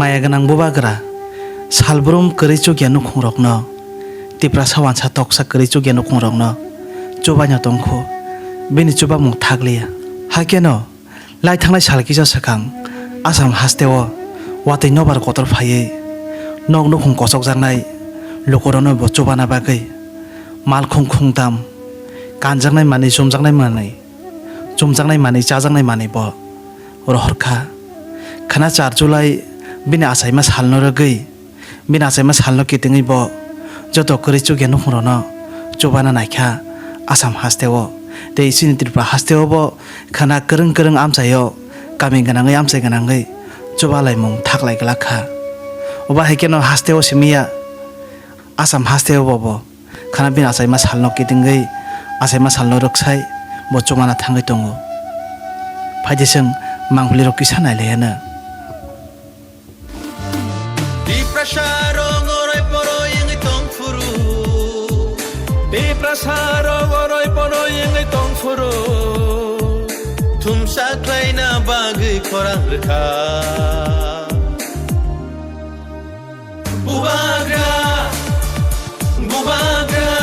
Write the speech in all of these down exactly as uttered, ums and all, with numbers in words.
Maya gwnang bubagra, salbrum kwrwi chukya nukhungrokno, Tiprasa wansa toksa kwrwi chukya nukhungrokno chubaino tongkhu, bini chubamung thakliya. Hakeno, lai thangnai sal kisa swkang Assam hasteo watwi nobar kotor phaiwi nok nukhung kochokjaknai lukurokno bo chubana bagwi malkhung khungtam kanjaknai manwi, chumjaknai manwi, chumjaknai manwi, chajaknai manwi bo rohor kha. Khwna char July bini achaima salno rwgwi, bini achaima salno kitingwi bo joto kwrwi chukya nukhungrokno chubana naikha Assam hasteo. Tei chini Tripura hasteo bo khwna kwrwng kwrwng amchaio kami gwnangwi amchai gwnangwi chubalaimung thaklai glak kha. Obo hai kheno hasteo simiya Assam hasteo bo bo khwna bini achaima salno kitingwi achaima salno rwksai bo chumana thangwi tongo. Phaidi chwng mangpili rok kisa nailaiyano. Tiprasa rok oroi poroi wngwi tongphuru. Tiprasa rok oroi poroi wngwi tongphuru. Thumsa khlaina bagwi khorang rwkha. Bubagra, bubagra,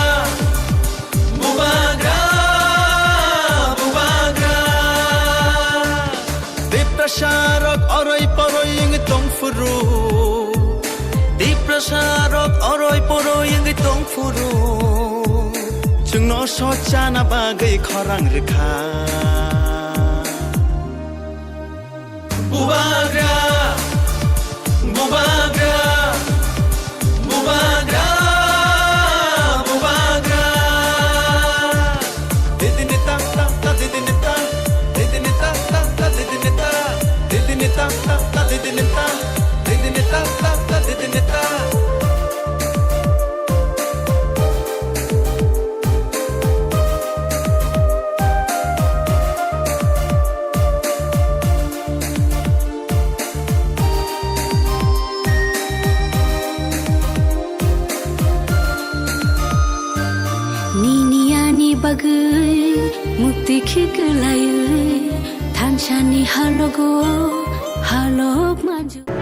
bubagra, bubagra. Tiprasa rok oroi poroi wngwi tongphuru. Tiprasa rok oroi poroi wngwi tongphuru. Chwngno sochana bagwi khorang rwkha. Bubagra, bubagra, bubagra, bubagra. Didini ta ta ta, didini ta, didini ta ta ta, didini ta, didini ta ta ta, didini ta, didini ta ta ta, didini ta. Nini ani bagwi mukti khiklaiwi thansani halogo halok manju.